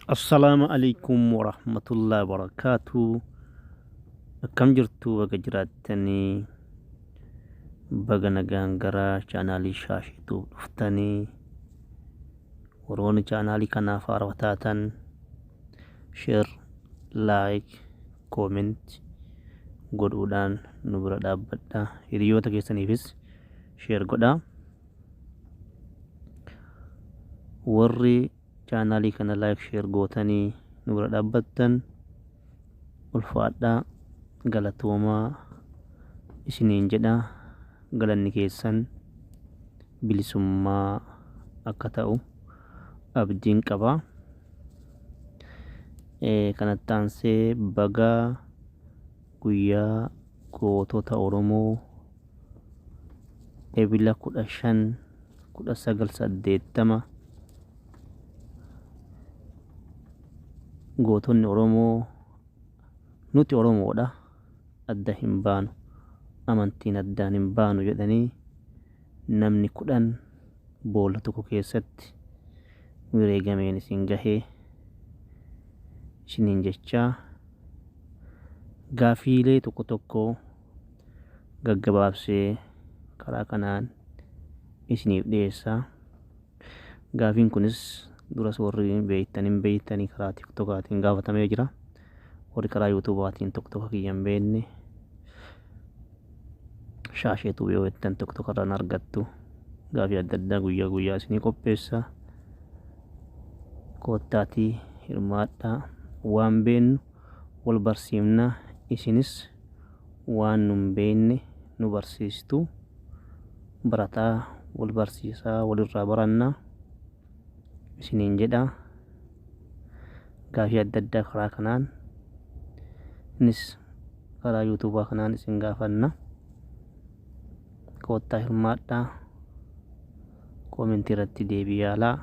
Assalaamu alaikum warahmatullahi wabarakaatu. Akkam jirtu baga jiraattanii baga nagaan gara chaanaalii Shaashituu dhuftanii warroonni chaanaalii kanaaf haarawaa taatan share, like, comment godhuudhaan nu bira dhaabbadha. Hiriyoota keessaniifis share godhaa. Warri chaanaalii kana like share gootanii nu bira dhaabbattan ulfaadhaa galatoomaa isiniin jedha. Galanni keessan bilisummaa akka ta'u abdiin qaba. Kanatti aansee baga guyyaa gootota Oromoo Ebila 15 1980 gootonni Oromoo nuti Oromoodha adda hin baanu amantiin addaan hin baanu jedhanii namni 10 boolla tokko keessatti wareegameen isin gahee isiniin jechaa gaafiilee tokko tokko gaggabaabsee karaa kanaan isiniif dhiyeessa. Gaafiin kunis duras warri beektan hin beektanii karaa tiktokaatiin gaafatamee jira. Warri karaa yuutuubaatiin tiktoka kiyya hin beekne shaasheetu yoo jettan tiktoka irraan argattu. Gaafii adda addaa guyyaa guyyaa isinii qopheessa. Koottaatii hirmaadhaa waan beennu wal barsiifna isinis waan nun beekne nu barsiistu barataa wal barsiisaa walirraa baranna isiniin jedha. Gaafii adda addaa karaa kanaan innis karaa yuutuubaa kanaan isin gaafanna. Koottaa hirmaadhaa. Koomentii irratti deebii yaalaa.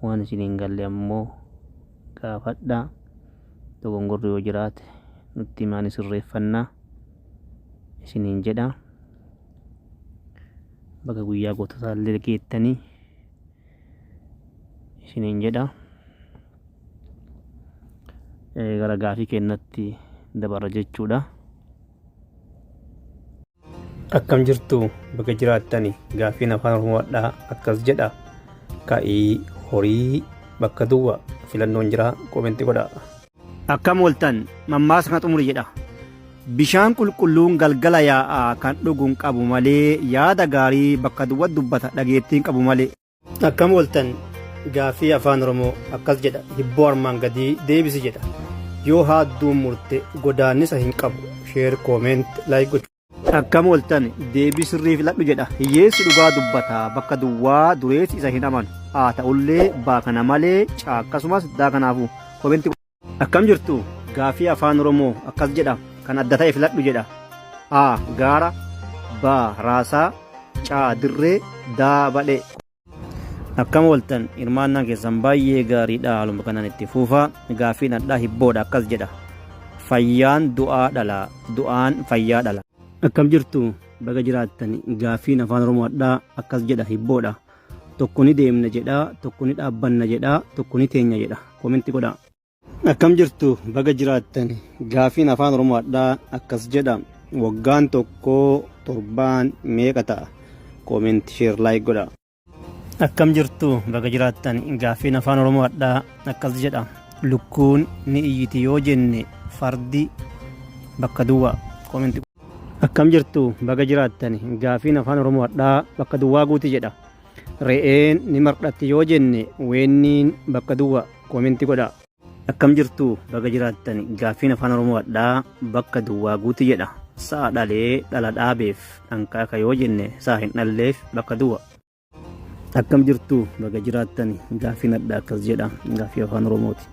Waan isin hin galle ammoo gaafadhaa. Dogongorri yoo jiraate nutti himaa ni sirreeffannaa isiniin jedha. Baga guyyaa goototaa illee geettanii isiniin jedha. Gara gaafii kennatti dabarra jechuudha. Akkam jirtu baga jiraattani gaaffiin afaan oromoo hadhaa akkas jedha ka'ii horii bakka duwwa filannoon jira koomenti godha. Akkam ooltan mammaasa kana xumuri jedha. Bishaan qulqulluun galgala yaa'a kan dhugu hin qabu malee yaada gaarii bakka duwwa dubbata dhageettii hin qabu malee. Akkam ooltan gaaffii afaan oromoo akkas jedha hibboo armaan gadii deebisi jedha yoo haadduun murte godaannisa hin qabu share comment like gochuu. Akkam ooltan deebii sirrii filadhu jedha hiyyeessi dhugaa dubbata bakka duwwaa dureessi isa hin amanu haa ta'ullee baa kana malee caa akkasumas daa kanaafuu komenti. Akkam jirtu gaaffii afaan oromoo akkas jedha kan adda ta'e filadhu jedha A gaara B raasaa C dirree D badhee. Akkam ooltan hirmaannaan keessan baay'ee gaariidha haaluma kanaan itti fuufaa gaaffiin hadhaa hibboodha akkas jedha fayyaan du'aa dhala du'aan fayyaa dhala. Akkam jirtu baga jiraattan gaaffiin afaan oromoo hadhaa akkas jedha hibboodha Tokko ni deemna jedha, tokko ni dhaabbanna jedha, tokko ni teenya jedha. Komenti godhaa. Akkam jirtu baga jiraattan gaafiin afaan oromoo hadhaa akkas jedha waggaan tokko torbaan meeqa ta'a comment share like godha. Akkam jirtu baga jiraattan gaaffiin afaan oromoo hadhaa akkas jedha lukkuun ni iyyiti yoo jenne fardi bakka duwwaa comment. Akkam jirtu baga jiraattani gaafiin afaan oromoo hadhaa bakka duwwaa guuti jedha re'een ni mardhatti yoo jenne weenniin bakka duwwa koomenti godha. Akkam jirtu baga jiraattani gaaffiin afaan oromoo hadhaa bakka duwwaa guuti jedha sa'a dhalee dhala dhaabeef dhankaaka yoo jenne sa'a hin dhalleef bakka duwwa. Akkam jirtu baga jiraattani gaaffiin adda akkas jedha gaaffii afaan oromooti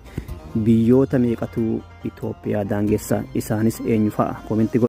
biyyoota meeqatu Itoophiyaa daangessa isaanis eenyu fa'a koomenti godha.